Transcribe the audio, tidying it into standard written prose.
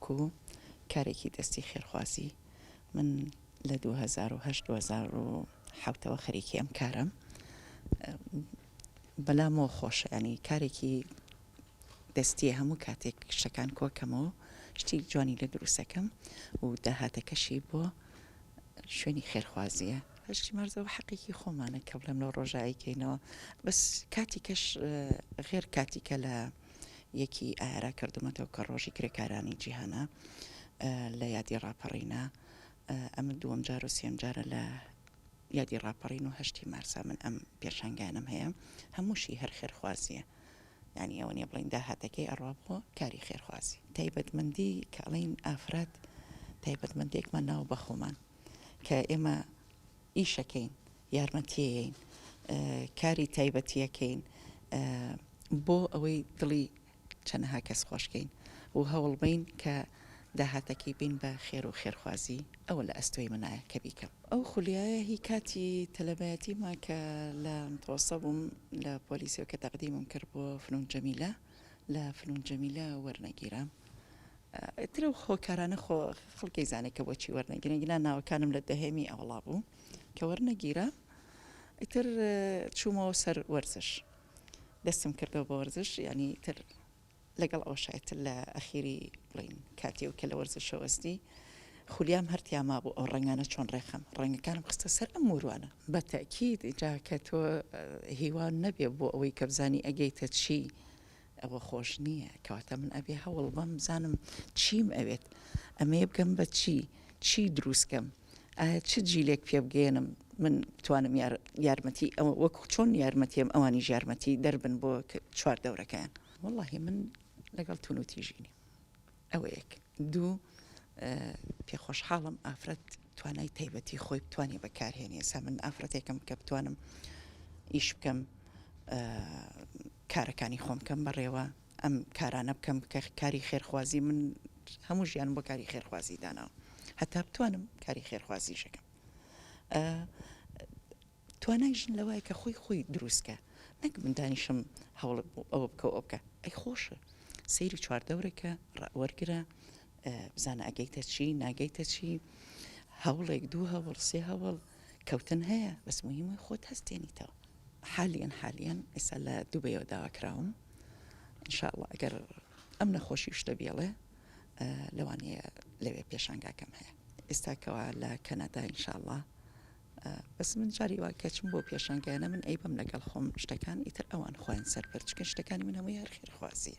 وەکو کارێکی دەستی خێرخوازی من لە 2008 2007 ەوە خەریکی ئەم کارەم بەلامەوە خۆشە ینی کارێکی دەستیە هەموو کاتێک شتەکان کۆکەمەوە شتی جوانی لێ دروستەکەم و داهاتەکەشی بۆ شوێنی خێرخوازیە. هەشتی مارسەوە حەقێکی خۆمانە کە بڵێم لەو ڕۆژە ئەیکەینەوە بەس کاتی کەش غێر کاتی کە لە یەکی ئایارا کردومەتەوە کە ڕۆژی کرێکارانی جیهانە لە یادی ڕاپەڕینە ئەمە دووەم جار و سێم جارە لە یادی ڕاپەڕین و هەشتی مارسا من ئەم پێشانگانم هەیە هەمووشی هەر خێرخوازیە یانی ئەوە نیە بڵێین داهاتەکەی ئەڕوا بۆ کاری خێرخوازی. تایبەتمەندی کە ئەڵێین ئافرەت تایبەتمەندێکمان ناوە بە خۆمان کە ئێمە ئیشەکەین یارمەتیەیەین کاری تایبەتیەکەین بۆ ئەوەی دڵی چەنەها کەس خۆشکەین و هەوڵبەین کە داهاتەکەی بین بە خێر و خێرخوازی ئەوە لە ئەستۆی منایە کە بیکەم. ئەو خولیایە هی کاتی تەلەبایەتیمە کە لە متوەسە بووم لە پۆلیسەوە کە تەقدیمم کرد بۆ فنون جەمیلە لە فنون جەمیلە وەرنەگیرام ئیتر ئەو هۆکارانە خۆ خەڵکی زانێ کە بۆچی وەرنەگیران گینا ناوەکانم لە دەهێمی ئەوڵا بوو کە وەرنەگیرا ئیتر چوومەوە سەر وەرزش دەستم کردەوە بە وەرزش یانی تر لەگەڵ ئەوەشا ئیتر لە ئەخیری بڵێین کاتی و کە لە وەرزشەوە ئەستی خولیام هەر تیا مابوو ئەو ڕەنگانە چۆن ڕێکخەم ڕەنگەکانم خستە سەر ئەم موروانە. بە تەئکید جا کە تۆ هیوا نەبێ بۆ ئەوەی کە بزانی ئەگەیتە چی ئەوە خۆش نییە کەواتە من ئەبێ هەوڵ بەم بزانم چیم ئەوێت ئەمەیە بگەم بە چی چی دروست کەم ئایا چ جیلێک پێ بگەیەنم من بتوانم یارمەتی ئەوە وەکو چۆن یارمەتیم ئەوانیش یارمەتی دەربن بۆ چوار دەورەکەیان. وەڵاهی من لەگەڵ تونوتیژی نیم ئەوە یەک دوو پێ خۆشحاڵم ئافرەت توانای تایبەتی خۆی بتوانێ بەکارهێنێ ئێستا من ئافرەتێکم کە بتوانم ئیش بکەم کارەکانی خۆم کەم بەڕێوە ئەم کارانە بکەم کە کاری خێرخوازی من هەموو ژیانم بۆ کاری خێرخوازی داناوە هەتا بتوانم کاری خێرخوازیشەکەم توانای ژن لەوایە کە خۆی خۆی دروست کە نەک من دانیشم هەوڵ ئەوە بکە و ئەوە بکە ئەی خۆشە سەیری چواردەورەکە وەرگرە بزانە ئەگەیتە چی ناگەیتە چی هەوڵێک دوو هەوڵ سێ هەوڵ کەوتن هەیە بەس مهمە خۆت هەستێنیتەوە حالیان حالیان ئێستا لە دوبەیەوە داوا کراوم انشاءاللە ئەگەر ئەم نەخۆشی شتە بێڵێ لەوانەیە لەوێ پێشانگاکەم هەیە ئێستا کەوا لە کەنەدا انشاءاللە بەس من جاری وا کەچم بۆ پێشانگایانە من ئەیبەم لەگەڵ خۆم شتەکان ئیتر ئەوان خۆیان سەرپەرچکن شتەکانی من هەمووی هەر خێرخوازیە.